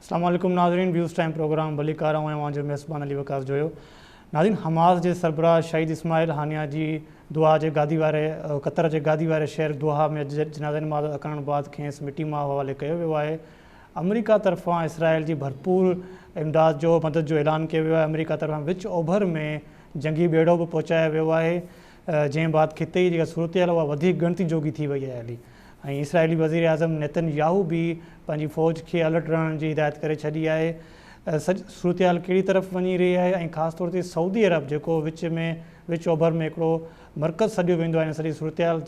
السلام عليڪم ناظرين ويوز ٽائيم پروگرام ڀليڪار آئون اوهان جو ميزبان علي وقاص جويو ناظرين حماس جي سربراهه شهيد اسماعيل هانيه جي دوحا جي گادي واري قطر جي گادي واري شهر دوحا ۾ جنازي نماز ادا ڪرڻ بعد کيس مٽي ماء حوالي ڪيو ويو آهي آمريڪا طرفان اسرائيل جي ڀرپور امداد جو مدد جو اعلان ڪيو ويو آهي آمريڪا طرفان وچ اوڀر ۾ جنگي ٻيڙو به پهچايو ويو آهي جنهن بعد خطي جي جيڪا صورتحال اها وڌيڪ ڳڻتي جوڳي ٿي وئي آهي هلي ۽ اسرائيلي وزيراعظم نيتن ياهو به پنهنجي فوج کي الرٽ رهڻ جي هدايت ڪري ڇڏي آهي سڄي صورتحال ڪهڙي طرف وڃي رهي آهي ۽ خاص طور تي سعودي عرب جيڪو وچ ۾ وچ اوڀر ۾ هڪڙو مرڪز سڏيو ويندو آهي ان سڄي صورتحال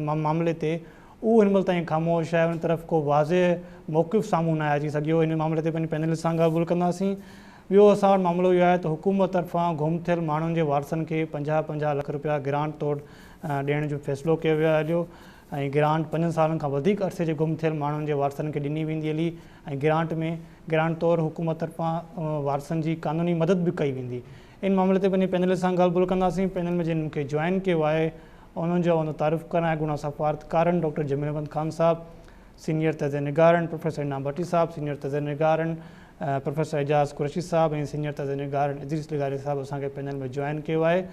معاملي تي اهو هن مهل تائين خاموش آهي ان طرف ڪو واضح موقف سامهون ناهي اچي سگهيو ان معاملي تي پنهنجي پينلسٽ سان ڳالهه ٻولهه ڪنداسين ٻيو اسان وٽ معاملو اهو آهي ته حڪومت طرفان گم ٿيل ماڻهن جي وارثن کي 50 50 لک رپيا گرانٽ طور ڏيڻ جو فيصلو ڪيو ويو آهي هليو ۽ گرانٽ پنجن سالن کان وڌيڪ عرصي جي گم ٿيل ماڻهن جي وارثن کي ڏني ويندي هلي ۽ گرانٽ ۾ گرانٽ طور حڪومت طرفان وارثن جي قانوني مدد به ڪئي ويندي ان معاملي تي پنهنجي پينل سان ڳالهه ٻولهه ڪنداسين پينل ۾ جن مون کي جوائن ڪيو آهي انهن جو آئون تعارف ڪرايان اڳوڻا سفارتڪارن ڊاڪٽر جميل احمد خان صاحب سينيئر تجزيه نگارن پروفيسر انعام ڀٽي صاحب سينيئر تجزيه نگارن پروفيسر اعجاز قريشي صاحب ۽ سينيئر تجزيه نگارن ادريس لغاري صاحب اسان کي پينل ۾ جوائن ڪيو آهي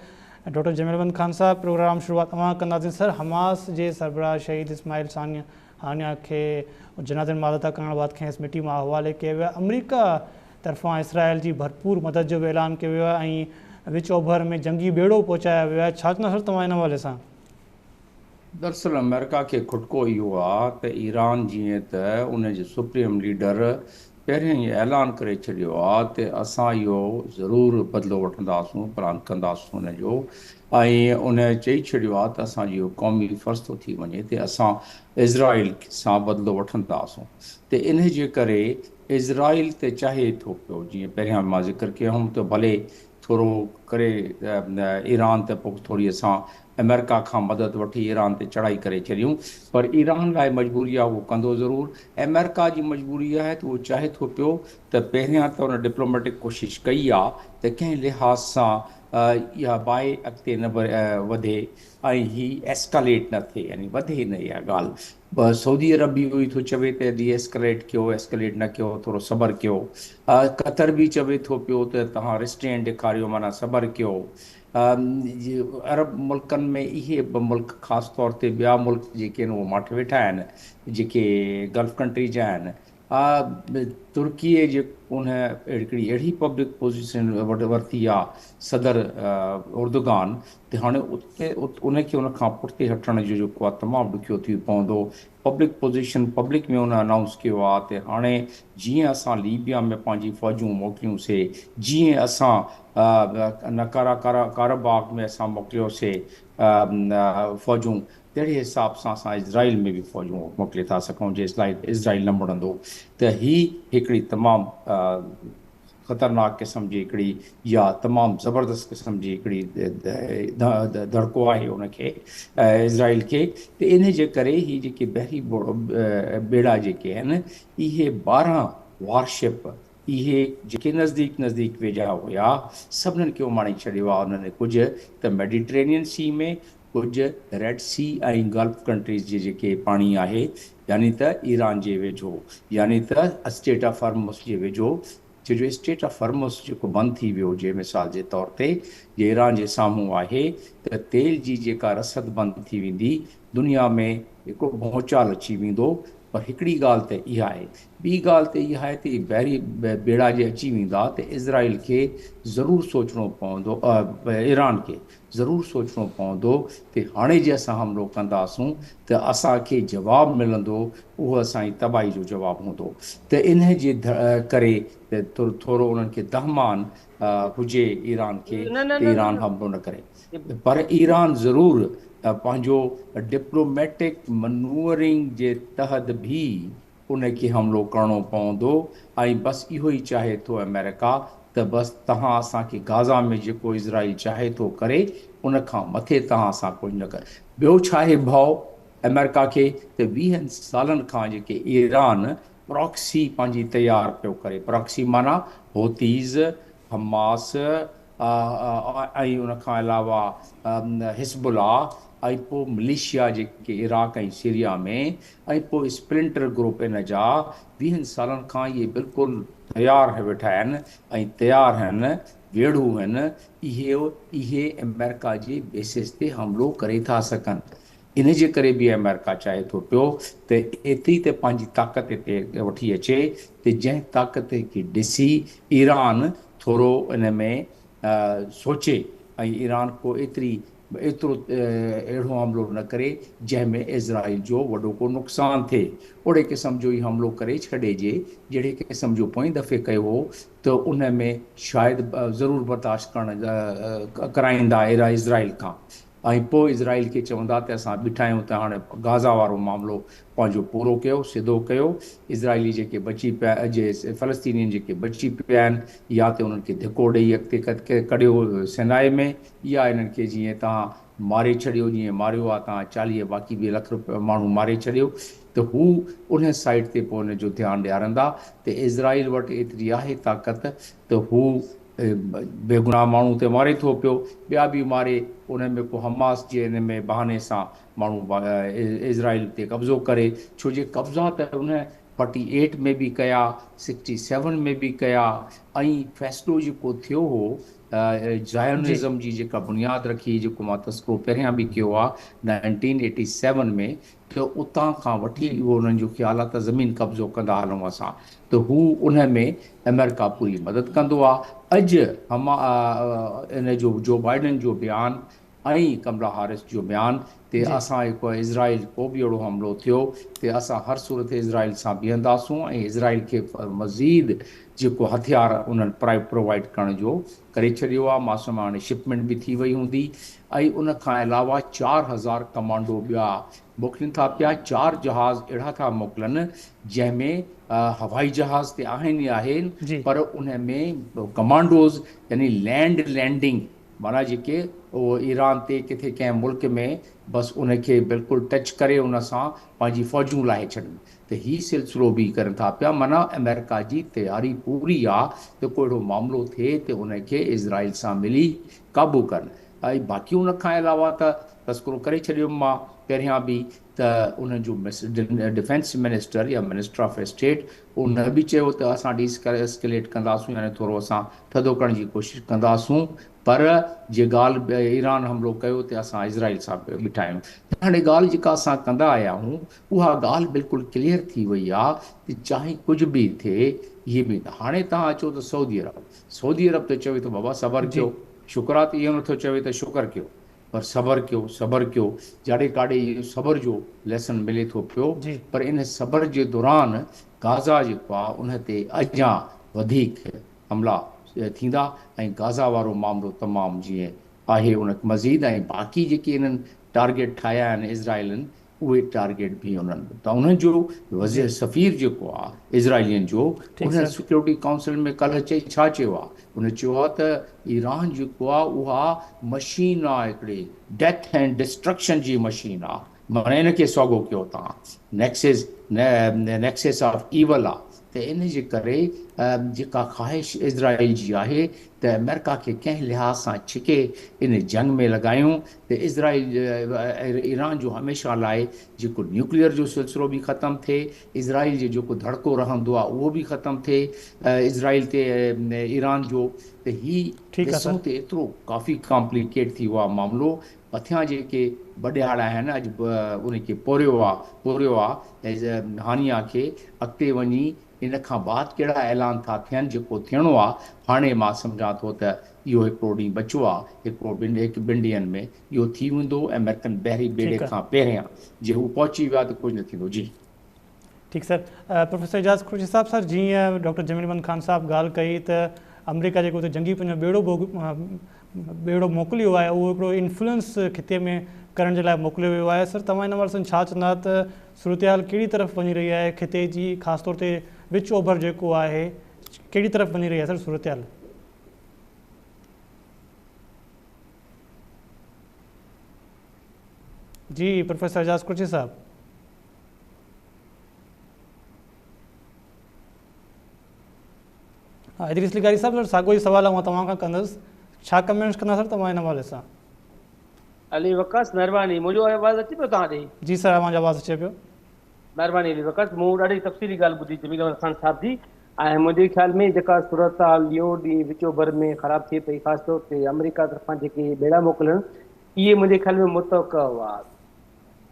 ڊاڪٽر جميل احمد خان صاحب پروگرام شروعات اوهان ڪنداسين سر حماس جي سربراهه شهيد اسماعيل ثانيه هانيه کي جنازي نماز ادا ڪرڻ بعد کيس مٽي ماء حوالي ڪيو ويو آهي آمريڪا طرفان اسرائيل جي ڀرپور مدد جو به اعلان ڪيو ويو آهي ۽ وچ اوڀر ۾ جنگي ٻيڙو پهچايو ويو آهي ڇا چوندا سر توهان ان حوالي سان؟ دراصل آمريڪا کي کٽڪو اهو آ ته ايران جيئن ته ان جي سپريم ليڊر پهريان ئي اعلان ڪري ڇڏيو آ ته اسان اهو ضرور بدلو وٺنداسون پلان ڪنداسون ان جو ۽ ان چئي ڇڏيو آ ته اسان جو اهو قومي فرض ٿو ٿي وڃي ته اسان اسرائيل سان بدلو وٺنداسون ته ان جي ڪري اسرائيل ته چاهي ٿو پيو جيئن پهريان مان ذڪر ڪيو هوم ته ڀلي ٿورو ڪري ايران ته پوء ٿوري اسان آمريڪا کان مدد وٺي ايران تي چڙهائي ڪري ڇڏيون پر ايران لاء مجبوري آهي اهو ڪندو ضرور آمريڪا جي مجبوري آهي ته اهو چاهي ٿو پيو ته پهريان ته ان ڊپلوميٽڪ ڪوشش ڪئي آهي ته ڪنهن لحاظ سان اها باهه اڳتي نه وڌي ۽ هي ايسڪاليٽ نه ٿئي يعني وڌي نه اها ڳالهه سعودي عرب به اهو ئي ٿو چوي ته ڊي ايسڪليٽ ڪيو ايسڪليٽ نه ڪيو ٿورو صبر ڪيو قطر به چوي ٿو پيو ته توهان ريسٽرينٽ ڏيکاريو معنيٰ صبر ڪيو عرب ملڪن ۾ اهي ٻه ملڪ خاص طور تي ٻيا ملڪ جيڪي آهن اهي ماٺ ويٺا آهن جيڪي گلف ڪنٽري جا آهن ترڪي جي ان هڪڙي اهڙي پبلڪ پوزيشن ورتي آ صدر اردگان ته هاڻي اتي ان کي ان کان پٺتي هٽڻ جو جيڪو آ تمام ڏکيو ٿي پوندو پبلڪ پوزيشن پبلڪ ۾ ان انائونس ڪيو آ ته هاڻي جيئن اسان ليبيا ۾ پنهنجي فوجون موڪليون سي جيئن اسان نڪارا ڪاراباغ ۾ اسان موڪليو سي فوجون تهڙي حساب سان اسان اسرائيل ۾ به فوجون موڪلي ٿا سگهون جي اسرائيل نه مڙندو ته هي هڪڙي تمام خطرناڪ قسم جي هڪڙي يا تمام زبردست قسم جي هڪڙي دڙڪو آهي ان کي اسرائيل کي ته ان جي ڪري هي جيڪي بحري ٻيڙا جيڪي آهن اهي 12 وارشپ اهي جيڪي نزديڪ نزديڪ ويجها هيا سڀنن کي اماڻي ڇڏيو آهي انهن ڪجهه ته ميڊيٽرينين سي ۾ ڪجهه ريڊ سي ۽ گلف ڪنٽريز جي جيڪي پاڻي آهي يعني ته ايران جي ويجهو يعني ته اسٽيٽ آف هرمز جي ويجهو ڇو جو اسٽيٽ آف هرمز جيڪو بند ٿي ويو هجي مثال جي طور تي جي ايران جي سامهون آهي ته تيل جي جيڪا رسد بند ٿي ويندي دنيا ۾ هڪڙو ڀونچال اچي ويندو پر هڪڙي ڳالهه ته اها آهي ٻي ڳالهه ته اها آهي ته اهي بحري ٻيڙا جي اچي ويندا ته اسرائيل کي ضرور سوچڻو پوندو ايران کي ضرور سوچڻو پوندو ته هاڻي جي اسان حملو ڪنداسون ته اسان کي جواب ملندو اهو اسان جي تباهي جو جواب هوندو ته انهي جي ڪري ٿورو انهن کي دهمان هجي ايران کي ته ايران حملو نه ڪري پر ايران ضرور پنهنجو ڊپلوميٽڪ منورنگ جي تحت به ان کي حملو ڪرڻو پوندو ۽ بس اهو ئي چاهي ٿو آمريڪا ته بس توهان اسان کي گازا ۾ جيڪو اسرائيل چاهي ٿو ڪري ان کان مٿي توهان اسان ڪجهه نه ڪري ٻيو ڇاهي ڀؤ آمريڪا کي ته ويهن سالن کان جيڪي ايران پراڪسي پنهنجي تيار پيو ڪري پراڪسي معنيٰ هوتيز حماس ۽ ان کان علاوه حزب الله ۽ پوء مليشيا جيڪي عراق ۽ سيريا ۾ ۽ پوء اسپلنٽر گروپ ان جا ويهن سالن کان اهي بلڪل تيار ويٺا آهن ۽ تيار آهن ويڙهو آهن اهي اهي آمريڪا جي بيسس تي حملو ڪري ٿا سگهن ان جي ڪري به آمريڪا چاهي ٿو پيو ته ايتري ته پنهنجي طاقت هتي وٺي اچي ته جنهن طاقت کي ڏسي ايران ٿورو ان ۾ سوچي ۽ ايران ڪو ايتري ايترو اهڙو حملو نه ڪري جنهن ۾ اسرائيل جو وڏو ڪو نقصان ٿئي. اهڙي قسم جو ئي حملو ڪري ڇڏيجي جهڙي قسم جو پوئين دفعي ڪيو هو ته ان ۾ شايد ضرور برداشت ڪرڻ ڪرائيندا اسرائيل کان ۽ پوء اسرائيل کي چوندا ته اسان بيٺا آهيون ته هاڻي غازا وارو معاملو پنهنجو پورو ڪيو سڌو ڪيو اسرائيلي جيڪي بچي پيا جي فلسطينين جيڪي بچي پيا آهن يا ته انهن کي ڌڪو ڏئي اڳتي ڪڍيو سينائي ۾ يا انهن کي جيئن توهان ماري ڇڏيو جيئن ماريو آ توهان 40 باقي به لک ماڻهو ماري ڇڏيو ته هو ان سائيڊ تي پوء ان جو ڌيان ڏيارندا ته اسرائيل وٽ ايتري آهي طاقت ته هو بيگناهه ماڻهو ته ماري ٿو پيو ٻيا به ماري ان ۾ ڪو حماس جي ان ۾ بهاني سان ماڻهو اسرائيل تي قبضو ڪري ڇو جي قبضا ته ان 48 ۾ به ڪيا 67 ۾ به ڪيا ۽ فيصلو جيڪو ٿيو هو زايونزم جي جيڪا بنياد رکي جيڪو مان تذڪرو پهريان به ڪيو آ 1987 ۾ ته اتان کان وٺي اهو انهن جو خيال آ ته زمين قبضو ڪندا هلون اسان ته هو ان ۾ آمريڪا پوري مدد ڪندو آ اڄ هما ان جو جو بائيڊن جو بيان ۽ ڪملا هارس جو بيان تي اسان هڪ اسرائيل ڪو به اهڙو حملو ٿيو ته اسان هر صورت اسرائيل سان بيهنداسون ۽ اسرائيل کي مزيد جيڪو هٿيار انهن پرووائيڊ ڪرڻ جو ڪري ڇڏيو آهي مان سمجهان هاڻي شپمينٽ به ٿي وئي هوندي ۽ ان کان علاوه 4000 ڪمانڊو ٻيا موڪلين ٿا پيا 4 جهاز اهڙا ٿا موڪلن جنهن ۾ هوائي جهاز ته آهن ئي آهن پر ان ۾ ڪمانڊوز يعني لينڊ لينڊنگ معنيٰ جيڪي اهو ايران تي ڪٿي ڪنهن ملڪ ۾ بس ان کي بلڪل ٽچ ڪري ان سان پنهنجي فوجون لاهي ڇڏن ته هي سلسلو به ڪرن ٿا پيا معنيٰ آمريڪا جي تياري پوري آ ته ڪو اهڙو معاملو ٿئي ته ان کي اسرائيل سان ملي قابو ڪن ۽ باقي ان کان علاوه ته تذڪرو ڪري ڇڏيم مان پهريان به ته انهن جو ڊفينس منسٽر يا منسٽر آف اسٽيٽ ان به چيو ته اسان ڊي اسڪيليٽ ڪنداسون يعني ٿورو اسان ٿڌو ڪرڻ جي ڪوشش ڪنداسون پر جي ڳالهه ايران حملو ڪيو ته اسان اسرائيل سان بيٺا آهيون ته هاڻي ڳالهه جيڪا اسان ڪندا آيا آهيون اها ڳالهه بلڪل ڪليئر ٿي وئي آهي ته چاهي ڪجهه به ٿئي هي به هاڻي توهان اچو ته سعودي عرب سعودي عرب ته چوي ٿو بابا صبر ڪيو شڪر آ ته اهو نٿو چوي ته شڪر ڪيو پر صبر ڪيو صبر ڪيو جاڏي ڪاڏي اهو صبر جو ليسن ملي ٿو پيو پر ان صبر جي دوران غازا جيڪو آ ان تي اڃا وڌيڪ حملا ٿيندا ۽ غازا وارو معاملو تمام جيئن آهي ان مزيد ۽ باقي جيڪي انهن ٽارگيٽ ٺاهيا آهن اسرائيلن اهي ٽارگيٽ به انهن ته انهن جو وزير سفير جيڪو آ اسرائيلين جو ان سيڪيورٽي ڪائونسل ۾ ڪالهه چئي ڇا چيو آ ان چيو آ ته ايران جيڪو آ اها مشين آ هڪڙي ڊيٿ اينڊ ڊسٽرڪشن جي مشين آ معنيٰ ان کي سوگهو ڪيو تان نيڪسز نيڪسس آف ايول آ ته ان جي ڪري جيڪا خواهش اسرائيل جي آهي ته آمريڪا کي ڪنهن لحاظ سان ڇڪي ان جنگ ۾ لڳايون ته اسرائيل ايران جو هميشه لاء جيڪو نيوڪليئر جو سلسلو به ختم ٿئي اسرائيل جي جيڪو ڌڙڪو رهندو آهي اهو به ختم ٿئي اسرائيل تي ايران جو ته هي ڏسون ته ايترو ڪافي ڪامپليڪيٽ ٿي ويو آهي معاملو پٿيان جيڪي ٻه ڏهاڙا آهن اڄ ان کي پوريو آ پوريو آ هانيا کي اڳتي وڃي ان کان بعد ڪهڙا اعلان ٿا ٿين جيڪو ٿيڻو آ هاڻي مان سمجهان ٿو ته اهو هڪڙو ڏينهن بچو آ هڪڙو ٻن هڪ ٻن ڏينهن ۾ اهو ٿي ويندو آمريڪن بحري ٻيڙي کان پهريان جي هو پهچي ويا ته ڪجهه نه ٿيندو جي. ٺيڪ سر پروفيسر اعجاز قريشي صاحب سر جيئن ڊاڪٽر جميل احمد خان صاحب ڳالهه ڪئي ته آمريڪا جيڪو اتي جنگي پنهنجو ٻيڙو ٻيڙو موڪليو آهي اهو هڪڙو انفلوئنس خطي ۾ ڪرڻ جي لاء موڪليو ويو آهي سر توهان ان حوالي سان ڇا چوندا ته صورتحال ڪهڙي طرف وڃي رهي آهي خطي جي خاص طور تي وچ اوڀر جيڪو آهي ڪهڙي طرف وڃي رهي آهي سر صورتحال؟ جي پروفيسر اعجاز قريشي صاحب. ادريس لغاري صاحب سر ساڳيو ئي سوال آئون توهان کان ڪندس ڇا ڪمينٽس ڪندا سر توهان ان حوالي سان؟ علي وقاص مهرباني منهنجو آواز اچي پيو توهان ڏي؟ جي سر اوهان جو آواز اچي پيو. مهرباني علي وقاص مون ڏاڍي تفصيلي ڳالهه ٻڌي جميل احمد خان صاحب جي ۽ منهنجي خيال ۾ جيڪا صورتحال ڏينهون ڏينهن وچ اوڀر ۾ خراب ٿئي پئي خاص طور تي آمريڪا طرفان جيڪي ٻيڙا موڪلڻ اهي منهنجي خيال ۾ متوقع هئا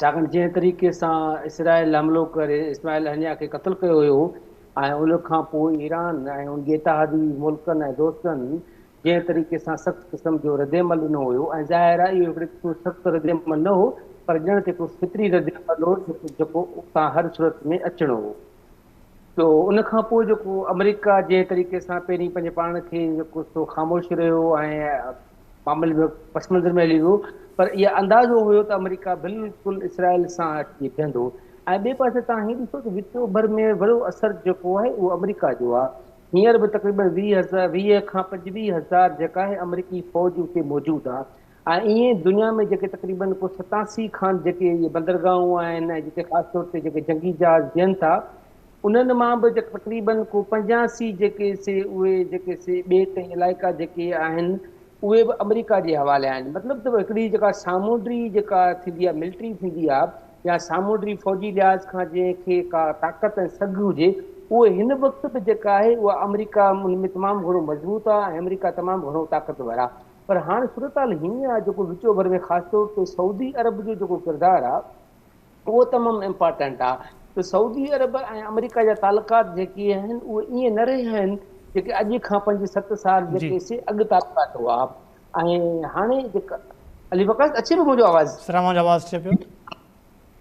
ڇاڪاڻ جنهن طريقي سان اسرائيل حملو ڪري اسماعيل هنيا کي قتل ڪيو هيو ۽ ان کان پوء ايران ۽ ان جي اتحادي ملڪن ۽ دوستن جنهن طريقي سان سخت قسم جو ردعمل ڏنو هيو ۽ ظاهر آهي اهو هڪڙي قسم جو سخت ردعمل نه هو پر ڄڻ ته هڪڙو فطري ردعمل هو جيڪو اتان هر صورت ۾ اچڻو هو. سو ان کان پوء جيڪو آمريڪا جنهن طريقي سان پهرين پنهنجي پاڻ کي جيڪو سو خاموش رهيو ۽ معاملي ۾ پس منظر ۾ هلي ويو پر اها اندازو هيو ته آمريڪا بلڪل اسرائيل سان اچي بيهندو ۽ ٻئي پاسي توهان هي ڏسو ته وچ اوڀر ۾ وڏو اثر جيڪو آهي اهو آمريڪا جو آهي. هينئر به تقريبن 20 هزار 20 کان 25 هزار جيڪا آهي آمريڪي فوج اتي موجود آهي ۽ ائين دنيا ۾ جيڪي تقريبن ڪو 87 کان جيڪي اهي بندرگاهون آهن ۽ جتي خاص طور تي جيڪي جنگي جهاز بيهن ٿا انهن مان به تقريبن ڪو 85 جيڪي سي اهي جيڪي سي ٻيٽ ۽ علائقا جيڪي آهن اهي به آمريڪا جي حوالي آهن. مطلب ته هڪڙي جيڪا سامونڊي جيڪا ٿيندي آهي ملٽري ٿيندي آهي يا سامونڊي فوجي لحاظ کان جنهن کي ڪا طاقت ۽ سگهه هجي اهو هن وقت به جيڪا آهي اها آمريڪا ان ۾ تمام گهڻو مضبوط آهي ۽ آمريڪا تمام گهڻو طاقتور آهي پر هاڻ صورتحال هيئن آهي جيڪو وچ اوڀر ۾ خاص طور تي سعودي عرب جو جيڪو ڪردار آهي اهو تمام امپارٽنٽ آ ته سعودي عرب ۽ آمريڪا جا تعلقات جيڪي آهن اهي ائين نه رهيا آهن جيڪي اڄ کان پنج ست سال جيڪي سي اڳ تعلقات هئا ۽ هاڻي جيڪا علي وقاص اچي پيو منهنجو آواز؟ سر اوهان جو آواز اچي پيو.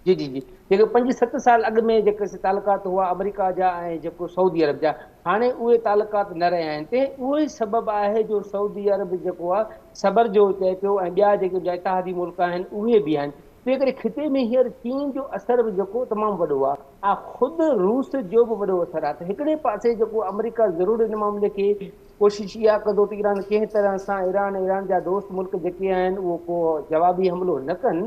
جي جي جي جيڪي پنج ست سال اڳ ۾ جيڪي سي تعلقات هئا آمريڪا جا ۽ جيڪو سعودي عرب جا هاڻي اهي تعلقات نه رهيا آهن تنهن اهو ئي سبب آهي جو سعودي عرب جيڪو آ صبر جو چئي پيو ۽ ٻيا جيڪي ان جا اتحادي ملڪ آهن اهي به آهن تنهن ڪري خطي ۾ هينئر چين جو اثر به جيڪو تمام وڏو آهي ۽ خود روس جو به وڏو اثر آهي ته هڪڙي پاسي جيڪو آمريڪا ضرور ان معاملي کي ڪوشش اها ڪندو ته ايران ڪنهن طرح سان ايران ۽ ايران جا دوست ملڪ جيڪي آهن اهو ڪو جوابي حملو نه ڪن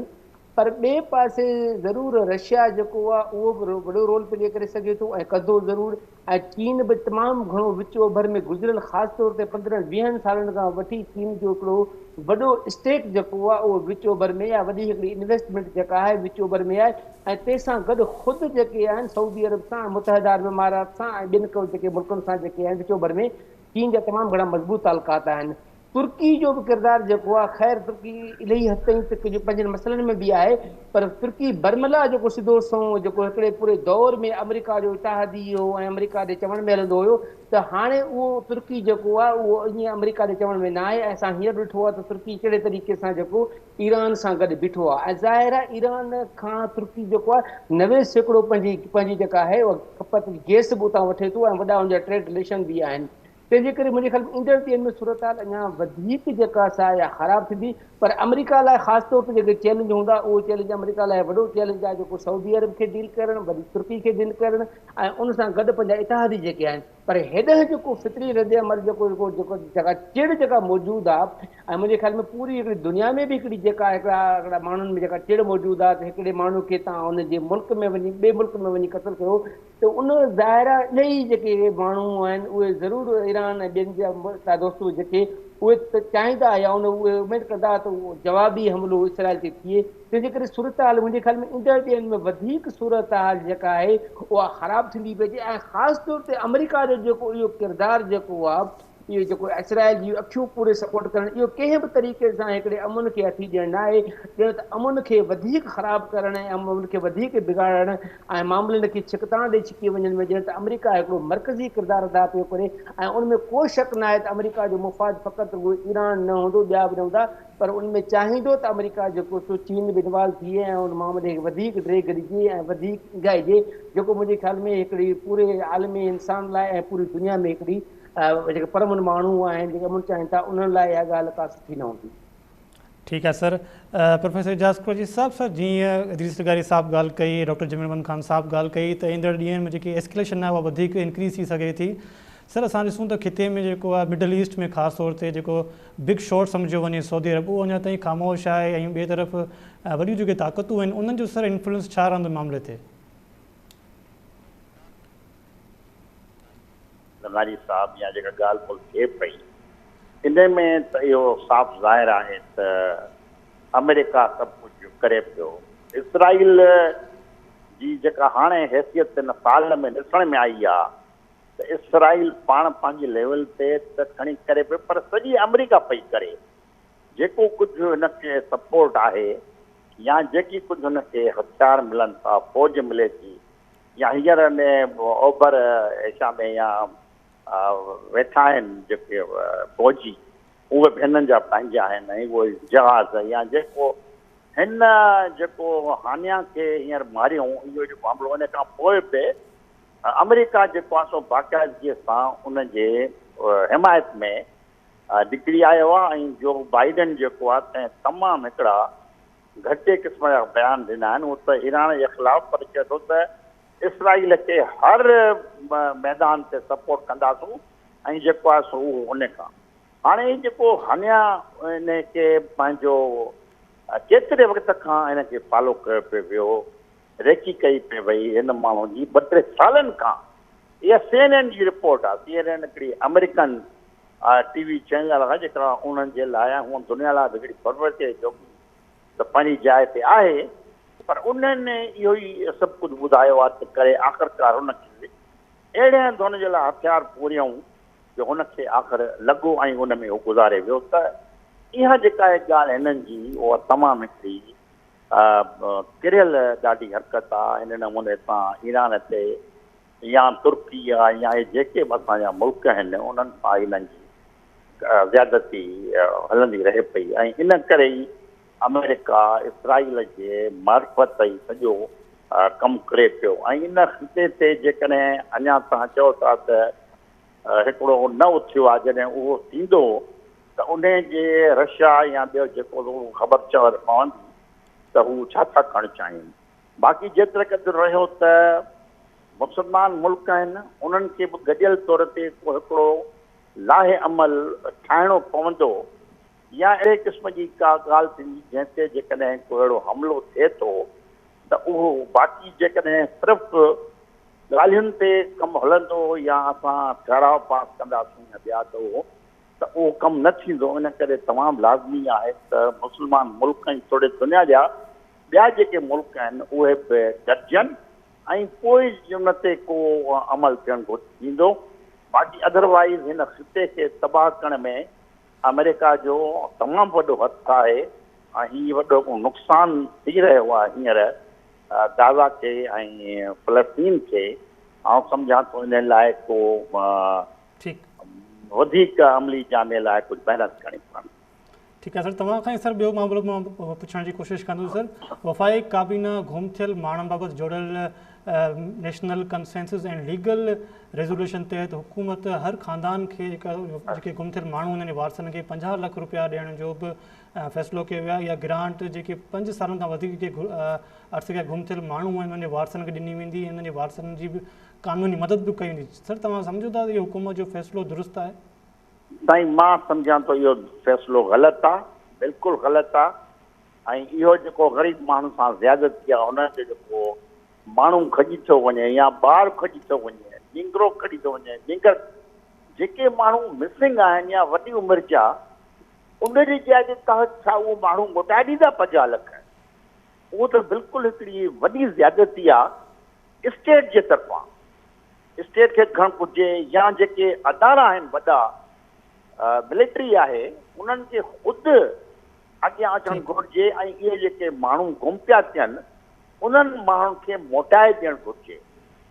پر ٻئي پاسي ضرور رشيا جيڪو آهي اهو به وڏو رول پلي ڪري سگهي ٿو ۽ ڪندو ضرور ۽ چين به تمام گهڻو وچ اوڀر ۾ گذريل خاص طور تي پندرهن ويهن سالن کان وٺي چين جو هڪڙو وڏو اسٽيڪ جيڪو آهي اهو وچ اوڀر ۾ يا وڏي هڪڙي انويسٽمينٽ جيڪا آهي وچ اوڀر ۾ آهي ۽ تنهن سان گڏ خود جيڪي آهن سعودي عرب سان ۽ متحده عرب امارات سان ۽ ٻين جيڪي ملڪن سان جيڪي آهن وچ اوڀر ۾ چين جا تمام گهڻا مضبوط تعلقات آهن. ترڪي جو به ڪردار جيڪو آهي خير ترڪي الهي حد تائين ته ڪجهه پنهنجن مسئلن ۾ به آهي پر ترڪي برملا جيڪو سڌو سنئون جيڪو هڪڙي پوري دور ۾ آمريڪا جو اتحادي هو ۽ آمريڪا جي چوڻ ۾ هلندو هيو ته هاڻي اهو ترڪي جيڪو آهي اهو ائين آمريڪا جي چوڻ ۾ نه آهي ۽ اسان هينئر ڏٺو آهي ته ترڪي ڪهڙي طريقي سان جيڪو ايران سان گڏ بيٺو آهي ۽ ظاهر آهي ايران کان ترڪي جيڪو آهي 90% پنهنجي پنهنجي جيڪا آهي اها کپت گئس به اتان وٺي ٿو ۽ وڏا ان جا ٽريڊ رليشن به آهن تنهن جي ڪري منهنجي خيال ۾ ايندڙ ڏينهن ۾ صورتحال اڃا وڌيڪ جيڪا سا يا خراب ٿيندي پر آمريڪا لاء خاص طور تي جيڪي چئلينج هوندا اهو چئلينج آمريڪا لاء وڏو چئلينج آهي جيڪو سعودي عرب کي ڊيل ڪرڻ وري ترڪي کي ڊيل ڪرڻ ۽ ان سان گڏ پنهنجا اتحادي جيڪي آهن پر هيڏانهن جيڪو فطري رد عمل جيڪو جيڪو جيڪو جيڪا چڙ جيڪا موجود آهي ۽ منهنجي خيال ۾ پوري هڪڙي دنيا ۾ به هڪڙي جيڪا هڪڙا هڪڙا ماڻهن ۾ جيڪا چڙ موجود آهي ته هڪڙي ماڻهو کي تان ان جي ملڪ ۾ وڃي ٻئي ملڪ ۾ وڃي قتل ڪيو ته ان ظاهر آهي اهي ئي جيڪي ماڻهو آهن اهي ضرور ايران ۽ ٻين جا دوست جيڪي اهي ته چاهيندا يا ان اهي اميد ڪندا ته اهو جوابي حملو اسرائيل تي ٿئي تنهن جي ڪري صورتحال منهنجي خيال ۾ ايندڙ ڏينهن ۾ وڌيڪ صورتحال جيڪا آهي اها خراب ٿيندي پئي اچي ۽ خاص طور تي آمريڪا جو جيڪو اهو ڪردار جيڪو آهي اهو جيڪو اسرائيل جون اکيون پوري سپورٽ ڪرڻ اهو ڪنهن به طريقي سان هڪڙي امن کي هٿي ڏيڻ نه آهي ڄڻ ته امن کي وڌيڪ خراب ڪرڻ ۽ امن کي وڌيڪ بگاڙڻ ۽ معاملن کي ڇڪتاڻ ڏي ڇڪي وڃڻ ۾ ڄڻ ته آمريڪا هڪڙو مرڪزي ڪردار ادا پيو ڪري ۽ ان ۾ ڪو شڪ نه آهي ته آمريڪا جو مفاد فقط رڳو ايران نه هوندو ٻيا به نه هوندا پر ان ۾ چاهيندو ته آمريڪا جيڪو سو چين به انوالو ٿئي ۽ ان معاملي کي وڌيڪ ڊيگهه ڏجي ۽ وڌيڪ اينگهائجي جيڪو منهنجي خيال ۾ هڪڙي پوري عالمي انسان لاء ۽ پوري دنيا ۾ هڪڙي جيڪي پرامن ماڻهو آهن جيڪي امن چاهين ٿا انهن لاء اها ڳالهه ڪا سٺي نه هوندي. ٺيڪ آهي سر پروفيسر اعجاز قريشي صاحب سر جيئن ادريس لغاري صاحب ڳالهه ڪئي ڊاڪٽر جميل احمد خان صاحب ڳالهه ڪئي ته ايندڙ ڏينهن ۾ جيڪي ايسڪليشن آهي اها وڌيڪ انڪريز ٿي سگهي ٿي سر اسان ڏسون ته خطي ۾ جيڪو آهي مڊل ايسٽ ۾ خاص طور تي جيڪو بگ شاٽ سمجهيو وڃي سعودي عرب اهو اڃا تائين خاموش آهي ۽ ٻئي طرف وڏيون جيڪي طاقتون آهن انهن جو سر انفلوئنس ڇا رهندو معاملي تي؟ لغاري صاحب يا جيڪا ڳالهه ٻولهه ٿئي پئي انهي ۾ ته اهو صاف ظاهر آهي ته آمريڪا سڀ ڪجهه ڪري پيو. اسرائيل جي جيڪا هاڻي حيثيت هن سال ۾ ڏسڻ ۾ آئي آ ته اسرائيل پاڻ پنهنجي ليول تي ته کڻي ڪري پيو پر سڄي آمريڪا پئي ڪري. جيڪو ڪجهه هن کي سپورٽ آهي يا جيڪي ڪجهه هن کي هٿيار ملن ٿا، فوج ملي ٿي يا هينئر ان اوڀر ايشيا ۾ يا ويٺا آهن جيڪي فوجي اهي به هنن جا پنهنجا آهن ۽ اهي جهاز يا جيڪو هن جيڪو هانيا کي هينئر ماريون اهو جيڪو حملو ان کان پوء به آمريڪا جيڪو آهي سو باقاعدگي سان ان جي حمايت ۾ نڪري آيو آهي ۽ جو بائيڊن جيڪو آهي تنهن تمام هڪڙا گهٽي قسم جا بيان ڏنا آهن هو ته ايران جي خلاف پر چئي ٿو ته اسرائيل کي هر ميدان تي سپورٽ ڪنداسون ۽ جيڪو آهي سو اهو ان کان هاڻي هي جيڪو هنيا ان کي پنهنجو ڪيتري وقت کان ان کي فالو ڪيو پيو ويو ريڪي ڪئي پئي وئي هن ماڻهو جي ٻه ٽي سالن کان اها سي اين اين جي رپورٽ آهي سي اين اين هڪڙي آمريڪن ٽي وي چينل آهي جيڪا انهن جي لاء هونئن دنيا لاء به هڪڙي پرورتي جوڳي ته پنهنجي جاء تي آهي پر انهن اهو ئي سڀ ڪجهه ٻڌايو آهي ته ڪري آخرڪار هن کي اهڙي هنڌ هن جي لاء هٿيار پوريائون جو هن کي آخر لڳو ۽ ان ۾ هو گذاري ويو ته اها جيڪا آهي ڳالهه هنن جي اها تمام هڪڙي ڪريل ڏاڍي حرڪت آهي ان نموني سان ايران تي يا ترڪي يا اهي جيڪي به اسان جا ملڪ آهن انهن سان هنن جي زيادتي هلندي رهي پئي ۽ ان ڪري ئي آمريڪا اسرائيل جي معرفت ئي سڄو ڪم ڪري پيو ۽ ان خطي تي جيڪڏهن اڃا توهان چئو ٿا ته هڪڙو نه اٿيو آهي جڏهن اهو ٿيندو ته ان جي رشيا يا ٻيو جيڪو خبر چور پوندي ته هو ڇا ٿا ڪرڻ چاهين باقي جيتري قدر رهيو ته مسلمان ملڪ آهن انهن کي به گڏيل طور تي ڪو هڪڙو لاهه عمل ٺاهڻو پوندو يا اهڙي قسم جي ڪا ڳالهه ٿيندي جنهن تي جيڪڏهن ڪو اهڙو حملو ٿئي ٿو ته اهو باقي جيڪڏهن صرف ڳالهين تي ڪم هلندو يا اسان ٺهراء پاس ڪنداسون يا ٻيا ته اهو ته اهو ڪم نه ٿيندو ان ڪري تمام لازمي آهي ته مسلمان ملڪ ۽ توڙي دنيا جا ٻيا جيڪي ملڪ آهن اهي به گڏجن ۽ پوء ان تي ڪو عمل ٿيڻ ٿيندو باقي اڌروائيز هن خطي کي تباهه ڪرڻ ۾ آمريڪا جو تمام وڏو هٿ آهي ۽ هي وڏو نقصان ٿي رهيو آهي هينئر گازا کي ۽ فلسطين کي آئون سمجهان ٿو ان لاء ڪو وڌيڪ عملي جامي لاء ڪجهه محنت ڪرڻي پوندي. ٺيڪ آهي سر توهان کان ئي سر ٻيو معاملو مان پڇڻ جي ڪوشش ڪندس سر وفائي ڪابينا گم ٿيل ماڻهن بابت جوڙيل national consensus and legal resolution تحت حڪومت هر خاندان کي جيڪي گم ٿيل ماڻهو انهن جي وارثن کي 50 لک روپيا ڏيڻ جو به فيصلو ڪيو ويو آهي اها گرانٽ جيڪي 5 سالن کان وڌيڪ جي عرصي کان گم ٿيل ماڻهو آهن انهن جي وارثن کي ڏني ويندي ۽ انهن جي وارثن جي به قانوني مدد به ڪئي ويندي سر توهان سمجهو ٿا ته اهو حڪومت جو فيصلو درست آهي؟ سائين مان سمجهان ٿو اهو فيصلو غلط آ بلڪل غلط آ ۽ اهو جيڪو غريب ماڻهن سان زيادتي آ انهن جو جيڪو ماڻهو کڄي ٿو وڃي يا ٻار کڄي ٿو وڃي نينگرو کڄي ٿو وڃي نينگر جيڪي ماڻهو مسنگ آهن يا وڏي عمر جا ان جي جاء تي توهان ڇا اهو ماڻهو موٽائي ڏيندا 50 لک اهو ته بلڪل هڪڙي وڏي زيادتي آ اسٽيٽ جي طرفان اسٽيٽ کي کڻڻ گهرجي يا جيڪي ادارا آهن وڏا ملٽري آهي انهن کي خود اڳيان اچڻ گهرجي ۽ اهي جيڪي ماڻهو گم پيا ٿين انهن ماڻهن کي موٽائي ڏيڻ گهرجي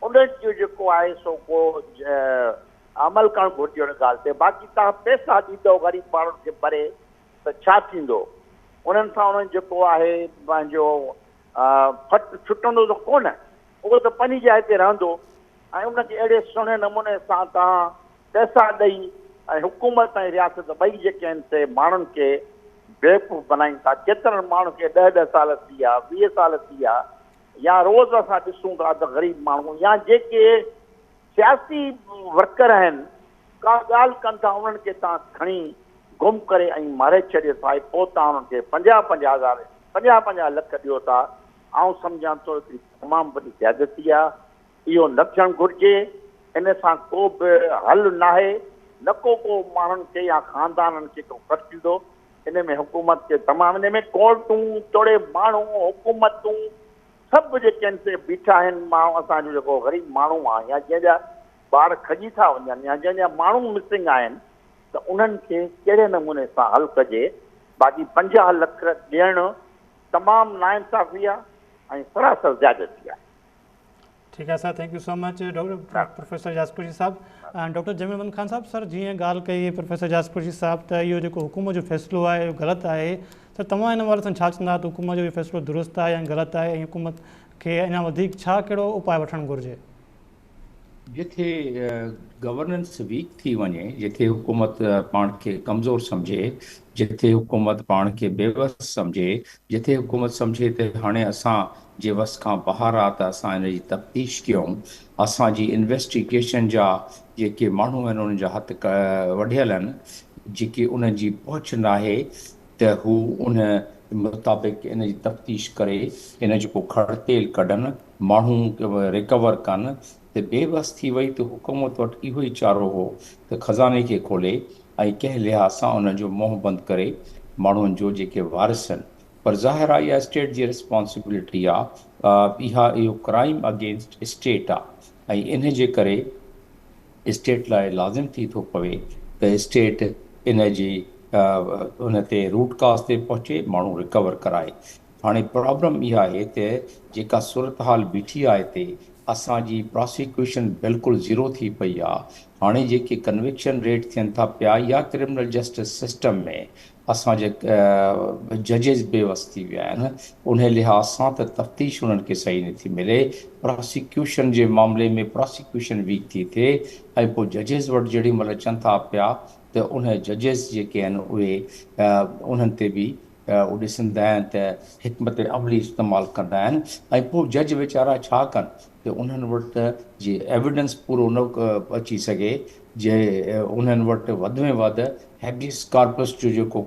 انهن جو جيڪو آهي سو ڪو عمل ڪرڻ گهرجي ان ڳالهه تي باقي توهان پئسا ڏيندو غريب ماڻهن کي ڀري ته ڇا ٿيندو انهن سان انهن جيڪو آهي پنهنجو ڦٽ ڇٽندو ته ڪونه، اهو ته پنهنجي جاء تي رهندو ۽ ان کي اهڙي سهڻي نموني سان توهان پئسا ڏئي ۽ حڪومت ۽ رياست ٻئي جيڪي آهن سي ماڻهن کي بيوقوف بنائين ٿا. ڪيترن ماڻهن کي ڏهه ڏهه سال ٿي ويا، 20 سال ٿي ويا يا روز اسان ڏسون ٿا ته غريب ماڻهو يا جيڪي سياسي ورڪر آهن ڪا ڳالهه ڪن ٿا انهن کي توهان کڻي گم ڪري ۽ ماري ڇڏيو ٿا ۽ پوء توهان انهن کي 50 50 هزار 50 50 لک ڏيو ٿا آئون سمجهان ٿو هڪڙي تمام وڏي زيادتي آ اهو نه ٿيڻ گهرجي ان سان ڪو به حل ناهي نه ڪو ڪو ماڻهن کي يا خاندانن کي ڪو فرق ٿيندو. ان ۾ حڪومت کي تمام ان ۾ ڪورٽون توڙي ماڻهو حڪومتون سڀ جيڪي آهن سي بيٺا آهن. ماڻهو اسان جو جيڪو غريب ماڻهو آهي يا جنهن جا ٻار کڄي ٿا وڃن يا جنهن جا ماڻهو مسنگ آهن ته انهن کي ڪهڙي نموني سان حل ڪجي. باقي 50 لک ڏيڻ تمام ناانصافي آهي ۽ سراسر زيادتي آهي. ٺيڪ آهي sir, thank you so much doctor professor Ijaz Qureshi صاحب. ڊاڪٽر جميل احمد خان صاحب، سر جيئن ڳالهه ڪئي پروفيسر اعجاز قريشي صاحب ته اهو جيڪو حڪومت جو فيصلو آهي اهو غلط آهي، سر توهان ان حوالي سان ڇا چوندا ته حڪومت جو اهو فيصلو درست آهي يا غلط آهي ۽ حڪومت کي اڃا وڌيڪ ڇا ڪهڙو اپاء وٺڻ گهرجي؟ جتي گورننس ويڪ ٿي وڃي، جتي حڪومت پاڻ کي ڪمزور سمجهي، جتي حڪومت پاڻ کي بيوس سمجهي، جتي حڪومت سمجهي ته هاڻي اسان جي وس کان ٻاهر آ ته اسان ان جي تفتيش ڪيون، اسان جي انويسٽيگيشن جا جيڪي ماڻهو آهن انهن جا هٿ وڍيل آهن، جيڪي انهن جي پهچ ناهي ته هو ان مطابق ان جي تفتيش ڪري ان جو ڪو کڙ تيل ڪڍن، ماڻهو ريڪور ڪن ته بي وس ٿي وئي ته حڪومت وٽ اهو ئي چارو هو ته خزاني کي کولي ۽ ڪنهن لحاظ سان انهن جو منهن بند ڪري ماڻهن جو جيڪي وارث آهن پر ظاهر آ اها اسٽيٽ جي ريسپانسبلٽي آ اها اهو ڪرائيم اگينسٽ اسٽيٽ آ ۽ ان جي ڪري اسٽيٽ لاء لازم ٿي ٿو پوي ته اسٽيٽ ان جي ان تي روٽ ڪاز تي پهچي ماڻهو ريڪور ڪرائي. هاڻي پرابلم اها آهي ته جيڪا صورتحال بيٺي آهي هتي اسان جي پراسيڪيوشن بلڪل زيرو ٿي پئي آ. هاڻي جيڪي ڪنوڪشن ريٽ ٿين ٿا پيا يا ڪرمنل جسٽس سسٽم ۾ اسان جي ججز بي وس ٿي ويا آهن انهي لحاظ سان ته تفتيش انهن کي صحيح نٿي ملي، پراسيڪيوشن جي معاملي ۾ پراسيڪيوشن ويڪ ٿي ٿئي ۽ پوء ججز وٽ جيڏي مهل اچن ٿا پيا ته انهي ججز جيڪي آهن اهي انهن تي به اهو ڏسندا آهن ته حڪمت عملي استعمال ڪندا آهن ۽ پوء جج ويچارا ڇا ڪن ته انهن وٽ ته جي ايويڊنس پورو نه اچي سگهي جي انهن وٽ وڌ ۾ وڌ هيبيس ڪارپس جو جيڪو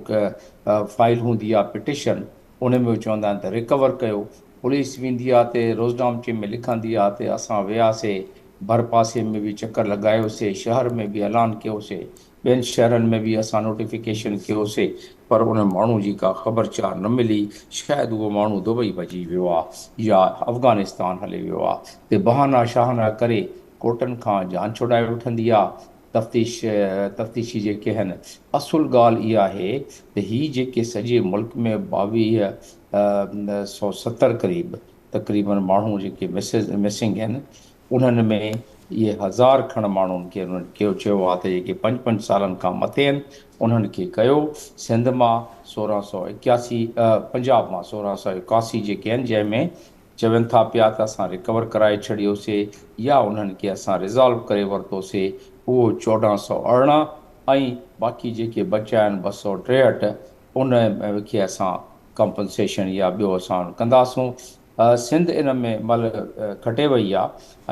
فائل هوندي آهي پٽيشن ان ۾ چوندا آهن ته ريڪور ڪيو پوليس ويندي آهي ته روزنامچي ۾ لکندي آهي ته اسان وياسي ڀرپاسي ۾ به چڪر لڳايوسي شهر ۾ به اعلان ڪيوسي ٻين شهرن ۾ به اسان نوٽيفڪيشن ڪيوسي پر ان ماڻهو جي ڪا خبر چار نه ملي، شايد اهو ماڻهو دبئي ڀڄي ويو آ يا افغانستان هلي ويو آ ته بهانا شاهانا ڪري ڪورٽن کان جان ڇڏائي وٺندي آ. تفتيش تفتيشي جيڪي هن اصل ڳالهه اها آهي ته هي جيڪي سڄي ملڪ ۾ 2270 قريب تقريبن ماڻهو جيڪي مسنگ هن انهن ۾ اهي هزار کن ماڻهن کي انهن ڪيو چيو آهي ته جيڪي پنج پنج سالن کان مٿي آهن انهن کي ڪيو. سنڌ مان 1681 پنجاب مان 1681 جيڪي آهن جنهن ۾ چون ٿا پيا ته اسان ريڪور ڪرائي ڇڏيوسي يا انهن کي اسان ريزالو ڪري ورتوسي اهو 1418 ۽ باقي جيڪي بچيا آهن 263 ان کي اسان ڪمپنسيشن يا ٻيو اسان ڪنداسون. سنڌ ان ۾ مل کٽي وئي آ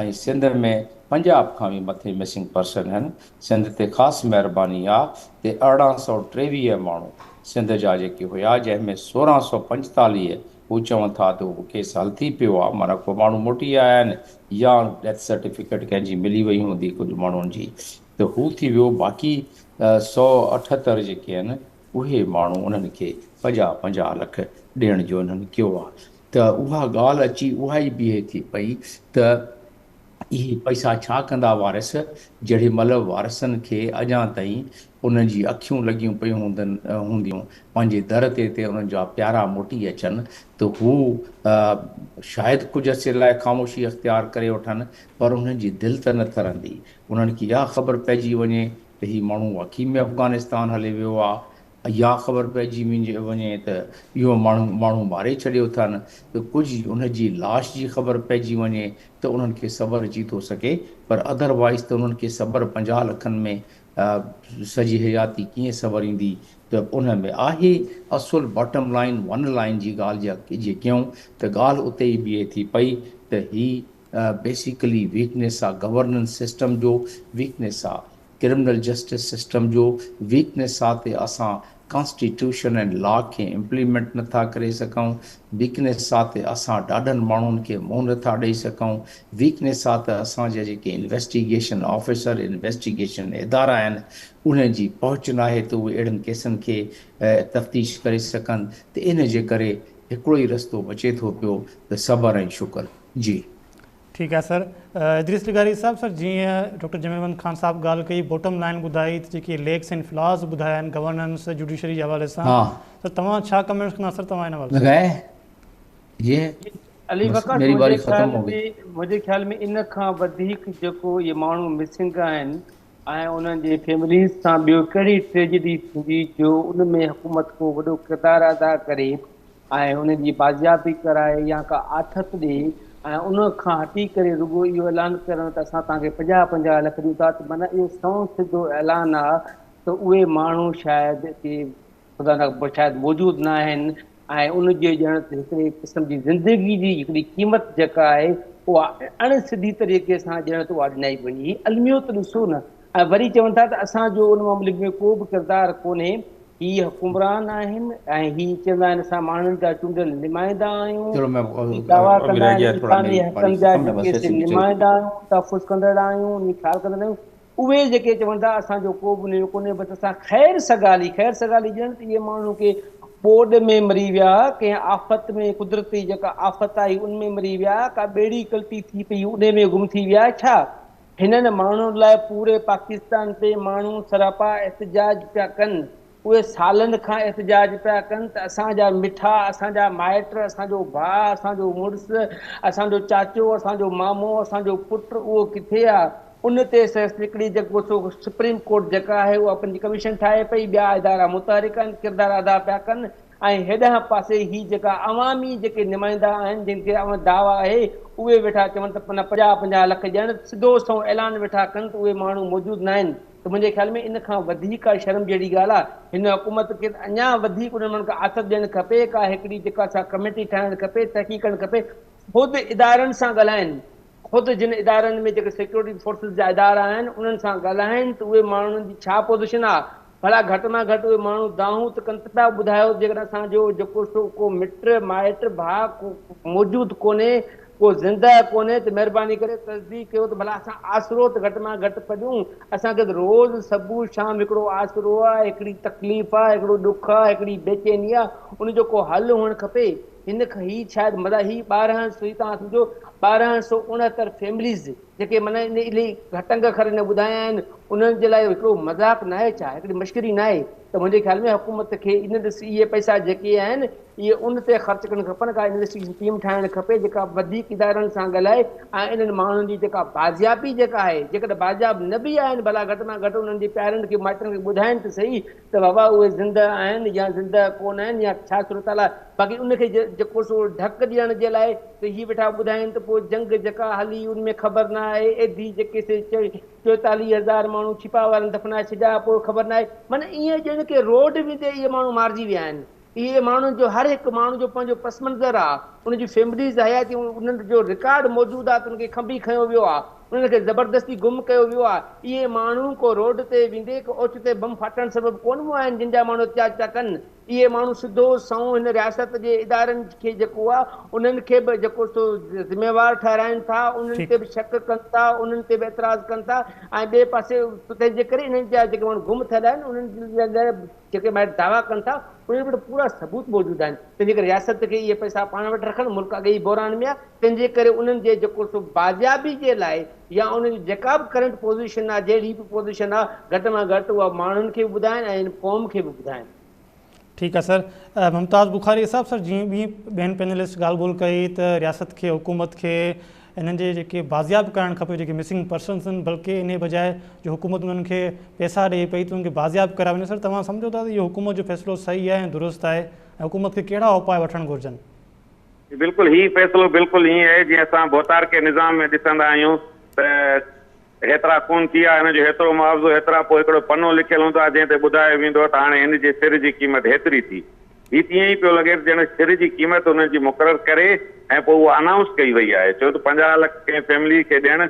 ۽ سنڌ ۾ پنجاب کان به مٿي مسنگ پرسن هن. سنڌ تي خاص مهرباني آ تي 1823 ماڻهو سنڌ جا جيڪي هيا جنهن ۾ 1645 هو چون ٿا ته اهو ڪيس حل ٿي پيو آ معنيٰ ڪو ماڻهو موٽي آيا آهن يا ڊيٿ سرٽيفڪيٽ ڪنهن جي ملي وئي هوندي ڪجهه ماڻهن جي ته هو ٿي ويو باقي 178 جيڪي آهن اهي ماڻهو انهن کي 50 50 لک ڏيڻ جو انهن ڪيو آ ته اها ڳالهه اچي اها ئي بيهي ٿي پئي ته اهي پئسا ڇا ڪندا وارث جهڙي مهل وارثن کي اڃا تائين انهن جي اکيون لڳيون پيون هونديون پنهنجي در تي ته انهن جا پيارا موٽي اچن ته هو شايد ڪجهه عرصي لاء خاموشي اختيار ڪري وٺن پر انهن جي دل ته نه ٿرندي انهن کي اها خبر پئجي وڃي ته هي ماڻهو واقعي ۾ افغانستان هلي ويو آ يا خبر پئجي وڃي ته اهو ماڻهو ماڻهو ماري ڇڏيو اٿن ته ڪجهه ان جي لاش جي خبر پئجي وڃي ته انهن کي صبر اچي ٿو سگهي پر ادر وائيز ته انهن کي صبر 50 لکن ۾ سڄي حياتي ڪيئن صبر ايندي ته ان ۾ آهي اصل باٽم لائين ون لائين جي ڳالهه جي ڪيون ته ڳالهه اتي ئي بيهي ٿي پئي ته هي بيسيڪلي ويڪنيس آ گورننس سسٽم جو ويڪنيس آ ڪرمنل جسٽس سسٽم جو ويڪنيس آ تي اسان ڪانسٽيٽيوشن ۽ لا کي امپليمينٽ نه ٿا ڪري سگهون، ويڪنيس آ ته اسان ڏاڍن ماڻهن کي منهن نه ٿا ڏئي سگهون، ويڪنيس آ ته اسان جا جيڪي انويسٽيگيشن آفيسر، انويسٽيگيشن ادارا آهن انهن جي پهچ ناهي ته اهي اهڙن ڪيسن کي تفتيش ڪري سگهن ته ان جي ڪري هڪڙو ئي رستو بچي ٿو پيو ته صبر ۽ شڪر. جي. ٺيڪ آهي سر ادريس لغاري صاحب سر جيئن ڊاڪٽر جميل احمد خان صاحب ڳالهه ڪئي بوٽم لائن ٻڌائي ته جيڪي ليڪس ۽ فلاز ٻڌايا آهن گورننس جوڊيشري جي حوالي سان سر توهان ڇا ڪمينٽس ڪندا سر توهان ان حوالي سان. لگائي جي علي بس وقاص ميري منهنجي باري ختم خيال هو گئي. ۾ منهنجي خيال ۾ ان کان وڌيڪ جيڪو اهي ماڻهو مسنگ آهن ۽ انهن جي فيمليز سان ٻيو ڪهڙي ٽريجڊي ٿيندي جو ان ۾ حڪومت ڪو وڏو ڪردار ادا ڪري ۽ ان جي بازيابي ڪرائي يا ڪا آٿت ڏئي ۽ ان کان هٽي ڪري رڳو اهو اعلان ڪرڻ ته اسان توهان کي پنجاهه پنجاهه لک ڏيون ٿا ته معنيٰ اهو سنئون سڌو اعلان آ ته اهي ماڻهو شايد اتي خدا نه شايد موجود نه آهن ۽ ان جي ڄڻ ته هڪڙي قسم جي زندگي جي هڪڙي قيمت جيڪا آهي اها اڻ سڌي طريقي سان ڄڻ ته اها ڏنائي وڃي. هي الميو ته ڏسو نه ۽ وري چون ٿا ته اسان جو ان معاملي ۾ ڪو به ڪردار ڪونهي. هي حڪمران آهن ۽ هي چوندا آهن اسان ماڻهن جا چونڊيل نمائندا آهيون، هي دعويٰ ڪندا آهن انساني حقن جا جيڪي سي نمائندا آهيون، تحفظ ڪندڙ آهيون، ان جو خيال ڪندڙ آهيون، اهي جيڪي چون ٿا اسان جو ڪو به نيو ڪونهي بس اسان خير سگالي، خير سگالي ڄڻ ته اهي ماڻهو ڪي ٻوڏ ۾ مري ويا، ڪنهن آفت ۾ قدرتي جيڪا آفت آئي ان ۾ مري ويا، ڪا ٻيڙي ڪلٽي ٿي پئي انهي ۾ گم ٿي ويا، ڇا هنن ماڻهن لاء پوري پاڪستان تي ماڻهو سراپا احتجاج پيا ڪن، اهي سالن کان احتجاج پيا ڪن ته اسان جا مٺا، اسان جا مائٽ، اسان جو ڀاء، اسان جو مڙس، اسان جو چاچو، اسان جو مامو، اسان جو پٽ اهو ڪٿي آ؟ ان تي هڪڙي جيڪو سو سپريم ڪورٽ جيڪا آهي اها پنهنجي ڪميشن ٺاهي پئي، ٻيا ادارا متحرڪ آهن، ڪردار ادا پيا ڪن، ۽ هيڏانهن پاسي هي جيڪا عوامي جيڪي نمائندا آهن جن کي اوهان دعويٰ آهي اهي ويٺا چون ته پنجاهه پنجاهه لک ڏيڻ سڌو سنئون اعلان ويٺا ڪن ته اهي ماڻهو موجود ناهن ته منهنجي خيال ۾ ان کان وڌيڪ ڪا شرم جهڙي ڳالهه آهي هن حڪومت کي ته اڃا وڌيڪ انهن ماڻهن کي آٿت ڏيڻ کپي ڪا هڪڙي جيڪا سا ڪميٽي ٺاهڻ کپي تحقيق ڪرڻ کپي خود ادارن سان ڳالهائن خود جن ادارن ۾ جيڪي سيڪيورٽي فورسز جا ادارا آهن انهن سان ڳالهائين ته اهي ماڻهن جي ڇا پوزيشن آهي ڀلا گهٽ مان گهٽ اهي ماڻهو دانهون ته ڪن ته پيا ٻڌايو ته جيڪڏهن اسان جو جيڪو سو ڪو مٽ مائٽ ڀاء ڪو موجود ڪونهي ڪو زنده ڪونهي ته مهرباني ڪري تصديق ڪيو ته ڀلا اسان آسرو ته گهٽ مان گهٽ پڄون اسان کي ته روز صبح شام هڪڙو آسرو آهي هڪڙي تڪليف آهي هڪڙو ڏک آهي هڪڙي بيچيني آهي ان جو ڪو حل هئڻ کپي. هن کان هي شايد مزا هي ٻارهن سو هي توهان سمجهو 1269 فيمليز جيڪي معنيٰ ان الهي گهٽ انگ اکر هن ٻڌايا آهن انهن جي لاء هڪڙو مذاق ناهي ڇا هڪڙي مشڪري ناهي ته منهنجي خيال ۾ حڪومت کي ان ڏس اهي پئسا جيڪي آهن اهي ان تي خرچ ڪرڻ کپن ڪا انويسٽيگيشن ٽيم ٺاهڻ کپي جيڪا وڌيڪ ادارن سان ڳالهائي ۽ انهن ماڻهن جي جيڪا بازيابي جيڪا آهي جيڪڏهن بازياب نه به آهن ڀلا گهٽ مان گهٽ انهن جي پيارن کي مائٽن کي ٻڌائين ته سهي ته بابا اهي زنده آهن يا زنده ڪونه آهن يا ڇا صورتحال آهي باقي ان کي جيڪو سو ڍڪ ڏيڻ جي لاء ته هي ويٺا ٻڌائين ته پوء جنگ جيڪا هلي ان ۾ خبر نه آهي ايڌي جيڪي سي 44 هزار ماڻهو ڇپا وارن دفنائي ڇڏيا پوء خبر نه آهي معنيٰ ائين ڄڻ ڪي روڊ ويندي اهي ماڻهو مارجي ويا آهن اهي ماڻهن جو هر هڪ ماڻهو جو پنهنجو پس منظر آ، ان جون فيمليز حياتيون انهن جو رڪارڊ موجود آ ته انهن کي کنڀي کنيو ويو آ، انهن کي زبردستي گم ڪيو ويو آ، اهي ماڻهو ڪو روڊ تي ويندي ڪو اوچتي بم ڦاٽڻ سبب ڪونه مئا آهن جن جا ماڻهو احتجاج پيا ڪن، اهي ماڻهو سڌو سنئون هن رياست جي ادارن کي جيڪو آ انهن کي به جيڪو سو ذميوار ٺهرائين ٿا، انهن تي به شڪ ڪن ٿا، انهن تي به اعتراض ڪن ٿا ۽ ٻئي پاسي تنهن جي ڪري انهن جا جيڪي ماڻهو گم ٿيل آهن انهن جي لاء جيڪي مائٽ دعويٰ ڪن ٿا انهن وٽ پورا ثبوت موجود آهن تنهن جي ڪري رياست کي اهي پئسا پاڻ وٽ رکڻ ملڪ اڳي ئي بحران ۾ آهي تنهن جي ڪري انهن جي جيڪو سو بازيابي جي لاء يا انهن جي جيڪا به ڪرنٽ پوزيشن آهي جهڙي به پوزيشن آهي گهٽ مان گهٽ اها ماڻهن کي به ٻڌائين ۽ قوم کي به ٻڌائين. ٺيڪ آهي سر ممتاز بخاري صاحب سر جيئن ٻي ٻين پينلسٽ ڳالهه ٻولهه ڪئي ته رياست کي حڪومت کي انهن جي جيڪي بازياب ڪرائڻ کپي جيڪي مسنگ پرسنس آهن بلڪه انهي بجاء جو حڪومت انهن کي پئسا ڏئي پئي ته انهن کي بازياب ڪرايو وڃي سر توهان سمجهو ٿا ته اهو حڪومت جو فيصلو صحيح آهي ۽ درست آهي ۽ حڪومت کي ڪهڙا اپاء وٺڻ گهرجن؟ جي بلڪل هي فيصلو بلڪل ائين آهي جيئن اسان ڀوتارڪي نظام ۾ ڏسندا آهيون ته هيترا خون ٿي ويا هن جو هيترو معاوضو هيترا پوء هڪڙو پنو لکيل هوندو آهي جنهن تي ٻڌايو ويندو آهي ته هاڻي هن جي سر جي قيمت هيتري ٿي. هي تيئن ئي پيو لڳي ته ڄڻ سر جي قيمت انهن جي مقرر ڪري ۽ پوء اها انائونس ڪئي وئي آهي. ڇو ته 50 لک ڪنهن فيملي کي ڏيڻ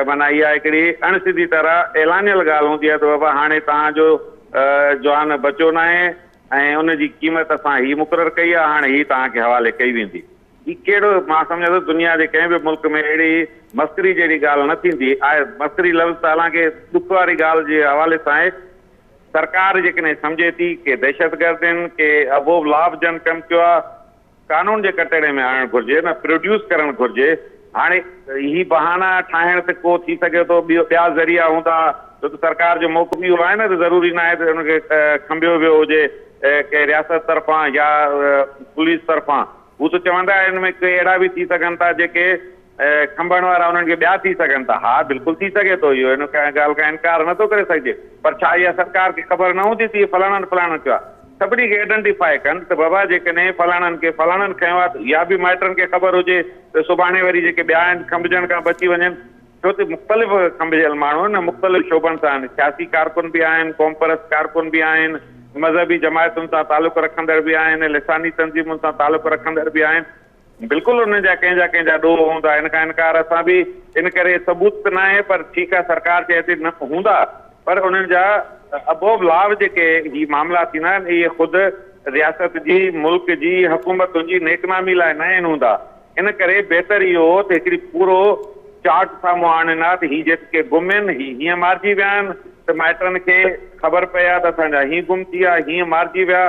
معنيٰ اها هڪڙي اڻ سڌي طرح اعلانيل ڳالهه هوندي آهي ته بابا هاڻي توهان جو جوان بچو ناهي، ۽ ان جي قيمت اسان هي مقرر ڪئي آهي، هاڻي هي توهان کي حوالي ڪئي ويندي. هي ڪهڙو، مان سمجهان ٿو دنيا جي ڪنهن به ملڪ ۾ اهڙي مسخري جهڙي ڳالهه نه ٿيندي آهي. مسخري لفظ ته حالانڪه ڏک واري ڳالهه جي حوالي سان آهي. سرڪار جيڪڏهن سمجهي ٿي ڪي دهشتگرد آهن، ڪي ابوو لا به جن ڪم ڪيو آهي، قانون جي ڪٽهڙي ۾ آڻڻ گهرجي نه پروڊيوس ڪرڻ گهرجي. هاڻي هي بهانا ٺاهڻ ته ڪو ٿي سگهي ٿو، ٻيو ٻيا ذريعا هوندا، ڇو ته سرڪار جو موقف اهو آهي نه ته ضروري ناهي ته ان کي کنڀيو ويو هجي ڪنهن رياست طرفان يا پوليس طرفان. هو ته چوندا آهن ان ۾ ڪي اهڙا به ٿي سگهن ٿا جيڪي کنڀڻ وارا انهن کي ٻيا ٿي سگهن ٿا. ها بلڪل ٿي سگهي ٿو اهو، ان ڳالهه کان انڪار نه ٿو ڪري سگهجي، پر ڇا اها سرڪار کي خبر نه هوندي ته اهي فلاڻن فلاڻن ڪيو آهي؟ سڀني کي ايڊنٽيفائي ڪن ته بابا جيڪڏهن فلاڻن کي فلاڻن کنيو آهي ته اها به مائٽن کي خبر هجي ته سڀاڻي وري جيڪي ٻيا آهن کنڀجڻ کان بچي وڃن، ڇو ته مختلف کنڀجيل ماڻهو آهن نه مختلف شعبن سان آهن، سياسي ڪارڪن به آهن، قومپرست ڪارڪن به آهن، مذهبي جماعتن سان تعلق رکندڙ به آهن، لساني تنظيمن سان تعلق رکندڙ به آهن. بلڪل انهن جا ڪنهن جا ڪنهن جا ڏوهه هوندا، ان کان انڪار اسان به ان ڪري ثبوت ته ناهي پر ٺيڪ آهي سرڪار چئي ٿي نه هوندا پر انهن جا ابوو لا جيڪي هي معاملا ٿيندا آهن اهي خود رياست جي ملڪ جي حڪومتن جي نيڪنامي لاء ناهن هوندا ان ڪري بهتر اهو هو ته هڪڙي پورو چارٽ سامهون آڻين ها ته هي جيڪي گم آهن هي هيئن مارجي ويا آهن ته مائٽن کي خبر پئي ها ته اسان جا هي گم ٿي ويا هيئن مارجي ويا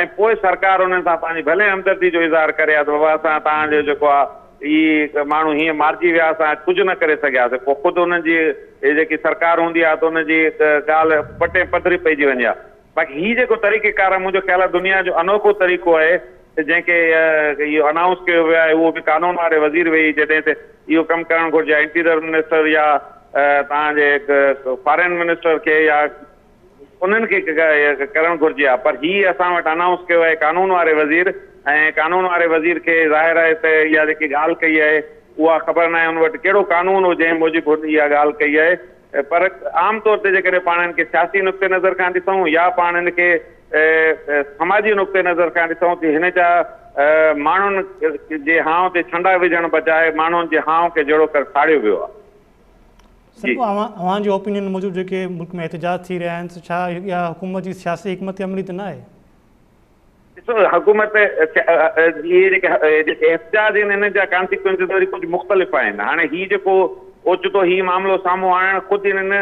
۽ پوء سرڪار انهن سان پنهنجي ڀلي همدردي جو اظهار ڪري ها ته بابا اسان توهان جو جيڪو آهي هي ماڻهو هيئن مارجي ويا اسان ڪجهه نه ڪري سگهياسين پوء خود انهن جي جيڪي سرڪار هوندي آهي ته ان جي ڳالهه پٽين پڌري پئجي وڃي ها. باقي هي جيڪو طريقي ڪار آهي منهنجو خيال آهي دنيا جو انوکو طريقو آهي ته جنهن کي اهو انائونس ڪيو ويو آهي اهو به قانون واري وزير ويهي جڏهن ته اهو ڪم ڪرڻ گهرجي ها انٽيريئر منسٽر يا توهان جي فارين منسٽر کي يا انهن کي ڪرڻ گهرجي ها پر هي اسان وٽ انائونس ڪيو آهي قانون واري وزير ۽ قانون واري وزير کي ظاهر آهي ته اها جيڪي ڳالهه ڪئي آهي اها خبر ناهي ان وٽ ڪهڙو قانون هو جنهن موجب هن اها ڳالهه ڪئي آهي پر عام طور تي جيڪڏهن پاڻ ان کي سياسي نقطي نظر کان ڏسون يا پاڻ ان کي سماجي نقطي نظر کان ڏسون ته هن جا ماڻهن جي هانء تي ڇنڊا وجهڻ بجاء ماڻهن جي هانء کي جهڙوڪر ساڙيو ويو آهي. سر پوء اوهان جي اوپينين موجب جيڪي ملڪ ۾ احتجاج ٿي رهيا آهن سو ڇا اها حڪومت جي سياسي حڪمت عملي ته نه آهي؟ ڏسو حڪومت اهي جيڪي احتجاج آهن انهن جا ڪانسيڪوئنسز وري ڪجهه مختلف آهن هاڻي هي جيڪو اوچتو هي معاملو سامهون آڻڻ خود انهن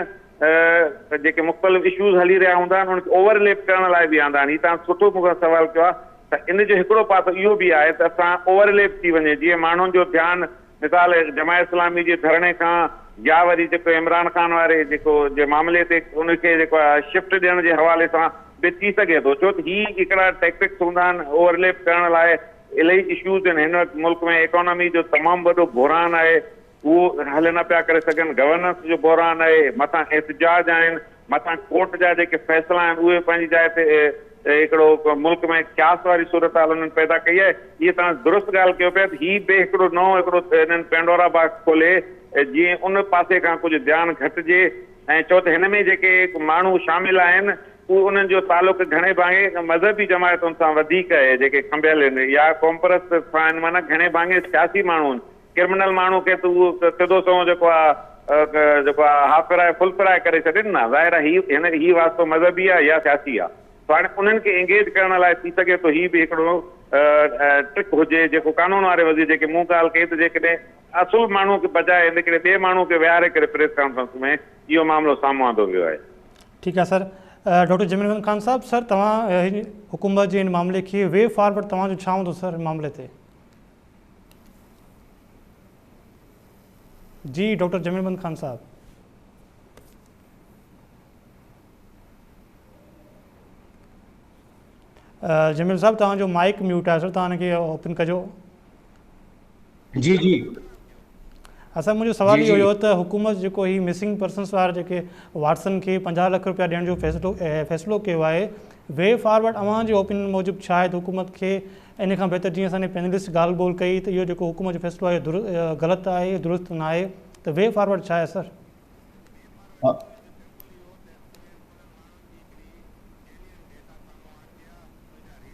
جيڪي مختلف اشوز هلي رهيا هوندا آهن انهن کي اوور ليپ ڪرڻ لاء به آندا آهن هي توهان سٺو مون کان سوال ڪيو آهي ته ان جو هڪڙو پاسو اهو به آهي ته اسان اوور ليپ ٿي وڃي جيئن ماڻهن جو ڌيان مثال جماعت اسلامي جي ڌرڻي کان يا وري جيڪو عمران خان واري جيڪو جي معاملي تي ان کي جيڪو آهي شفٽ ڏيڻ جي حوالي سان به ٿي سگهي ٿو ڇو ته هي هڪڙا ٽيڪٽڪس هوندا آهن اوور ليپ ڪرڻ لاء الاهي اشوز آهن هن وقت ملڪ ۾ ايڪانامي جو تمام وڏو بحران آهي اهو حل نه پيا ڪري سگهن گورننس جو بحران آهي مٿان احتجاج آهن مٿان ڪورٽ جا جيڪي فيصلا آهن اهي پنهنجي جاء تي هڪڙو ملڪ ۾ قياس واري صورتحال انهن پيدا ڪئي آهي. هيء توهان درست ڳالهه ڪيو پيا ته هي به هڪڙو نئون هڪڙو انهن پينڊورا باڪس کولي جيئن ان پاسي کان ڪجهه ڌيان گهٽجي ۽ ڇو ته هن ۾ جيڪي ماڻهو شامل آهن اهي انهن جو تعلق گهڻي ڀاڱي مذهبي جماعتن سان وڌيڪ آهي جيڪي کنڀيل آهن يا قومپرست سان آهن معنيٰ گهڻي ڀاڱي سياسي ماڻهو آهن. ڪرمنل ماڻهو کي ته اهو سڌو سنئون جيڪو آ جيڪو آ هاف فرائي فل فرائي ڪري ڇڏين نه ظاهر آ هي هن هي واسطو مذهبي آ يا سياسي آ سو هاڻي انهن کي انگيج ڪرڻ لاء ٿي سگهي ٿو هي به هڪڙو ٽرڪ هجي جيڪو قانون واري وزير جيڪي مون ڳالهه ڪئي ته جيڪڏهن اصل ماڻهو کي بجاء هن هڪڙي ٻئي ماڻهو کي ويهاري ڪري پريس ڪانفرنس ۾ اهو معاملو سامهون آندو ويو آهي. ٺيڪ آ سر ڊاڪٽر جميل احمد خان صاحب سر توهان حڪومت جي هن معاملي کي وي فارورڊ توهان جو ڇا هوندو سر هن معاملي تي؟ جي ڊاڪٽر جميل احمد خان صاحب. جميل صاحب توهان جو مائڪ ميوٽ آهي سر توهان ان کي اوپن ڪجو. جي جي. اسان منهنجو سوال اهو هيو ته حڪومت جيڪو هي مسنگ پرسنس وارا جيڪي وارثن کي 50 لک روپيا ڏيڻ جو فيصلو فيصلو ڪيو آهي وي فارورڊ اوهان جي اوپينين موجب ڇا آهي ته حڪومت کي ان کان بهتر جيئن اسان پينلسٽ ڳالهه ٻولهه ڪئي ته اهو جيڪو حڪومت جو فيصلو آهي غلط آهي درست نه آهي ته وي فارورڊ ڇا آهي سر؟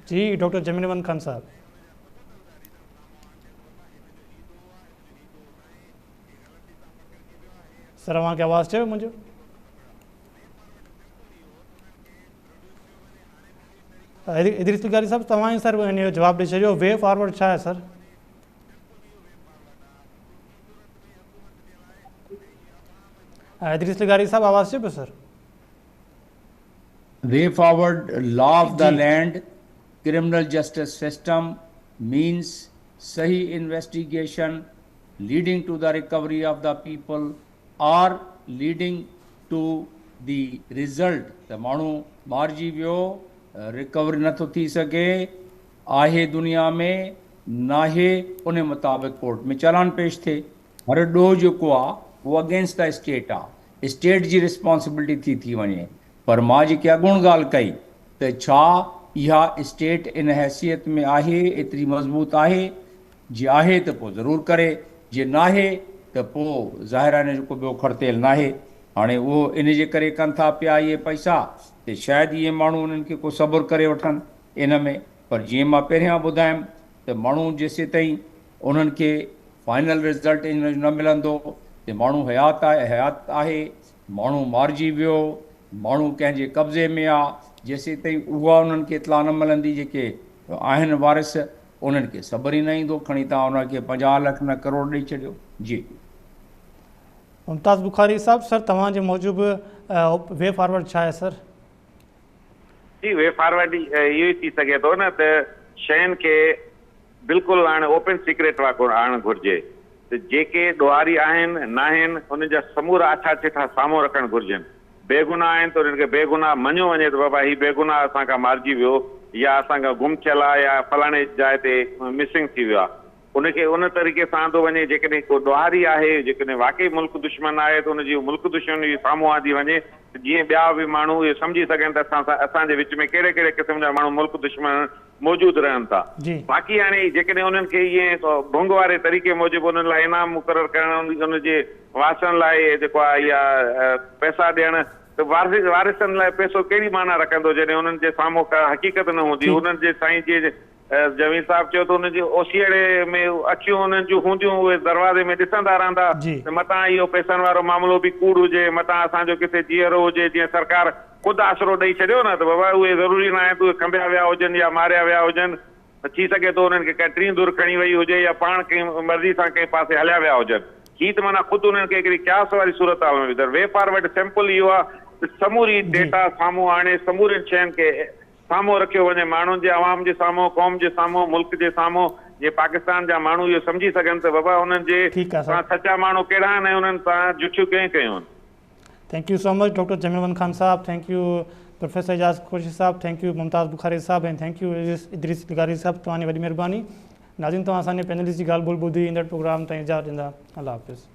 جي ڊاڪٽر جميل احمد خان صاحب. سر اوهان کي آواز اچي پيو منهنجو؟ ادريس لغاري صاحب توهان ئي سر ان جو جواب ڏئي ڇڏيو وي فارورڊ ڇا آهي سر؟ ادريس لغاري صاحب آواز اچي پيو sir? Way forward law of the land criminal justice system means صحيح investigation leading to the recovery of the people or leading to the result ته ماڻهو مارجي ويو رڪوري نٿو ٿي سگهي آهي دنيا ۾ ناهي ان مطابق ڪورٽ ۾ چالان پيش ٿئي هر ڏوهه جيڪو آ اهو اگينسٽ the state آ اسٽيٽ جي رسپانسبلٽي ٿي ٿي وڃي پر مان جيڪي اڳوڻ ڳالهه ڪئي ته ڇا اها اسٽيٽ ان حيثيت ۾ آهي ايتري مضبوط آهي جي آهي ته پوء ضرور ڪري جي ناهي ته پوء ظاهر آهي ان جو ڪو ٻيو کڙ تيل ناهي هاڻي اهو ان جي ڪري ڪن ٿا پيا اهي پئسا ته شايد اهي ماڻهو انهن کي ڪو صبر ڪري وٺن ان ۾ پر جيئن مان پهريان ٻڌايم ته ماڻهو جيسيتائين انهن کي فائنل رزلٽ ان جو نه ملندو ته ماڻهو حيات آهي حيات آهي ماڻهو مارجي ويو ماڻهو ڪنهن جي قبضي ۾ آ جيسيتائين اها انهن کي اطلاع نه ملندي جيڪي آهن وارث انهن کي صبر ئي نه ايندو کڻي توهان انهن کي 50 لک نه ڪروڙ ڏئي ڇڏيو جي. ممتاز بخاري صاحب سر توهان جي موجب وي فارورڊ ڇا آهي سر؟ جي وي فارورڊ اهو ئي ٿي سگهي ٿو نه ته شين کي بلڪل هاڻي اوپن سيڪريٽ وانگر آڻڻ گهرجي ته جيڪي ڏوهاري آهن ناهن انهن جا سمورا اڇا چٺا سامهون رکڻ گهرجن. بيگناهه آهن ته انهن کي بيگناهه مڃيو وڃي ته بابا هي بيگناهه اسان کان مارجي ويو يا اسان کان گم ٿيل آهي يا فلاڻي جاء تي مسنگ ٿي ويو آهي ان کي ان طريقي سان آندو وڃي جيڪڏهن ڪو ڏوهاري آهي جيڪڏهن واقعي ملڪ دشمن آهي ته ان جي ملڪ دشمني سامهون آندي وڃي ته جيئن ٻيا به ماڻهو اهو سمجهي سگهن ته اسان سان اسان جي وچ ۾ ڪهڙي ڪهڙي قسم جا ماڻهو ملڪ دشمن موجود رهن ٿا. باقي هاڻي جيڪڏهن انهن کي ائين ڀنگ واري طريقي موجب انهن لاء انعام مقرر ڪرڻ ان جي وارثن لاء جيڪو آهي اها پئسا ڏيڻ ته وارثن لاء پئسو ڪهڙي معنيٰ رکندو جڏهن انهن جي سامهون ڪا حقيقت نه هوندي انهن جي سائين جيئن جميل صاحب چيو ته انهن جي اوسيئڙي ۾ اکيون انهن جون هونديون اهي دروازي ۾ ڏسندا رهندا ته متان اهو پئسن وارو معاملو به ڪوڙ هجي متان اسان جو ڪٿي جيئرو هجي جيئن سرڪار خود آسرو ڏئي ڇڏيو نه ته بابا اهي ضروري ناهي ته اهي کنڀيا ويا هجن يا ماريا ويا هجن، ٿي سگهي ٿو انهن کي ڪا ٽين ڌر کڻي وئي هجي يا پاڻ ڪنهن مرضي سان ڪنهن پاسي هليا ويا هجن. هي ته معنيٰ خود انهن کي هڪڙي قياس واري صورتحال ۾ وڌل. وي فارورڊ سمپل اهو آهي ته سموري ڊيٽا سامهون آڻي سمورين شين کي سامهون رکيو وڃي ماڻهن جي عوام جي سامهون، قوم جي سامهون، ملڪ جي سامهون جيئن پاڪستان جا ماڻهو اهو سمجهي سگهن ته بابا انهن جي سان سچا ماڻهو ڪهڙا آهن ۽ انهن سان جٺيون ڪنهن ڪيون آهن. Thank you so much doctor Jamil Ahmed Khan صاحب thank you professor Ijaz Qureshi صاحب thank you ممتاز بخاري صاحب ۽ thank you Idris لغاري صاحب توهان جي وڏي مهرباني ناظرين توهان اسان جي پينلسٽ جي ڳالهه ٻولهه ٻڌي ايندڙ پروگرام تائين اجازت ڏيندا الله حافظ.